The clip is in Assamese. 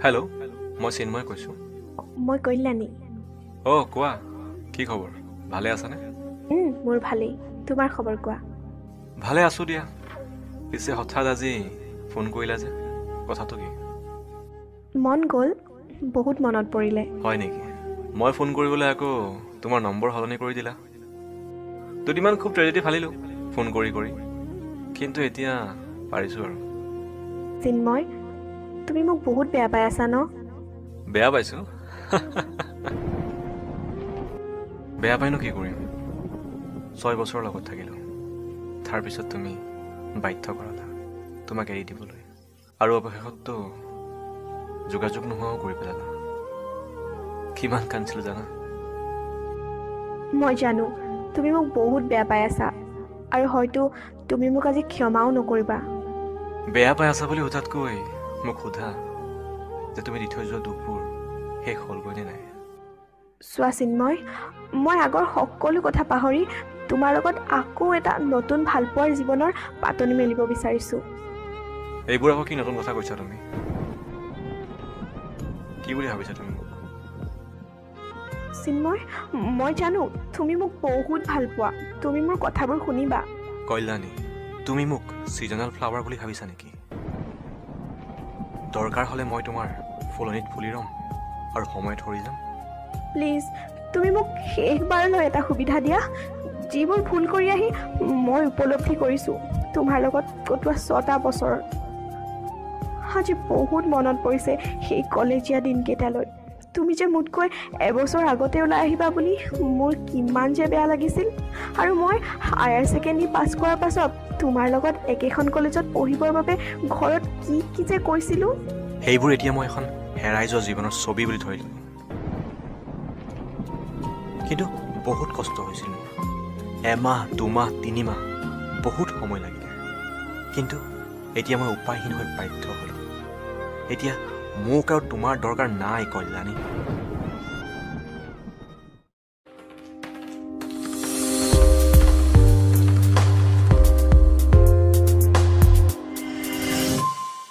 হেল্ল', মই চিন্ময় কৈছোঁ। মই কল্যাণী। অ' কোৱা, কি খবৰ? ভালে আছানে? মোৰ ভালেই, তোমাৰ খবৰ কোৱা? ভালে আছোঁ দিয়া। পিছে হঠাৎ আজি ফোন কৰিলা যে, কথাটো কি? মন গ'ল, বহুত মনত পৰিলে। হয় নেকি? মই ফোন কৰিবলৈ আকৌ তোমাৰ নম্বৰ সলনি কৰি দিলা। দুদিনমান খুব ট্ৰেজেডি ফালিলোঁ ফোন কৰি কৰি, কিন্তু এতিয়া পাৰিছোঁ আৰু। চিন্ময়, তুমি মোক বহুত বেয়া পাই আছা ন? বেয়া পাইছোঁ? বেয়া পাইনো কি কৰিম? 6 বছৰৰ লগত থাকিলোঁ, তাৰপিছত তুমি বাধ্য কৰালা তোমাক এৰি দিবলৈ, আৰু অৱশেষততো যোগাযোগ নোহোৱাও কৰি পেলালা। কিমান কান্দিছিলোঁ জানা? মই জানো তুমি মোক বহুত বেয়া পাই আছা, আৰু হয়তো তুমি মোক আজি ক্ষমাও নকৰিবা। বেয়া পাই আছা বুলি হঠাৎকৈ মোক সোধা যে তুমি দি থৈ যোৱা দুখবোৰ শেষ হ'লগৈ নে নাই? চোৱা চিন্ময়, মই আগৰ সকলো কথা পাহৰি তোমাৰ লগত আকৌ এটা নতুন ভালপোৱাৰ জীৱনৰ পাতনি মেলিব বিচাৰিছোঁ। এইবোৰ আকৌ কি নতুন কথা কৈছা তুমি? কি বুলি ভাবিছা তুমি মোক? চিন্ময়, মই জানো তুমি মোক বহুত ভাল পোৱা, তুমি মোৰ কথাবোৰ শুনিবা। কল্যাণী, তুমি মোক ছিজনেল ফ্লাৱাৰ বুলি ভাবিছা নেকি? দৰকাৰ হ'লে মই তোমাৰ ফুলনিত ফুলি ৰ'ম আৰু সময়ত সৰি যাম। প্লিজ তুমি মোক শেষবাৰলৈ এটা সুবিধা দিয়া। যিবোৰ ভুল কৰি আহি মই উপলব্ধি কৰিছোঁ তোমাৰ লগত কটোৱা 6টা বছৰত, আজি বহুত মনত পৰিছে সেই কলেজীয়া দিনকেইটালৈ। তুমি যে মোতকৈ এবছৰ আগতে ওলাই আহিবা বুলি মোৰ কিমান যে বেয়া লাগিছিল, আৰু মই হায়াৰ ছেকেণ্ডেৰী পাছ কৰাৰ পাছত তোমাৰ লগত একেখন কলেজত পঢ়িবৰ বাবে ঘৰত কি কি যে কৈছিলোঁ। সেইবোৰ এতিয়া মই এখন হেৰাই যোৱা জীৱনৰ ছবি বুলি ধৰি ল'লোঁ। কিন্তু বহুত কষ্ট হৈছিল মোৰ। এমাহ, দুমাহ, তিনিমাহ বহুত সময় লাগিলে, কিন্তু এতিয়া মই উপায়হীন হৈ বাধ্য হ'লোঁ। এতিয়া মোক আৰু তোমাৰ দৰকাৰ নাই কল্যাণী।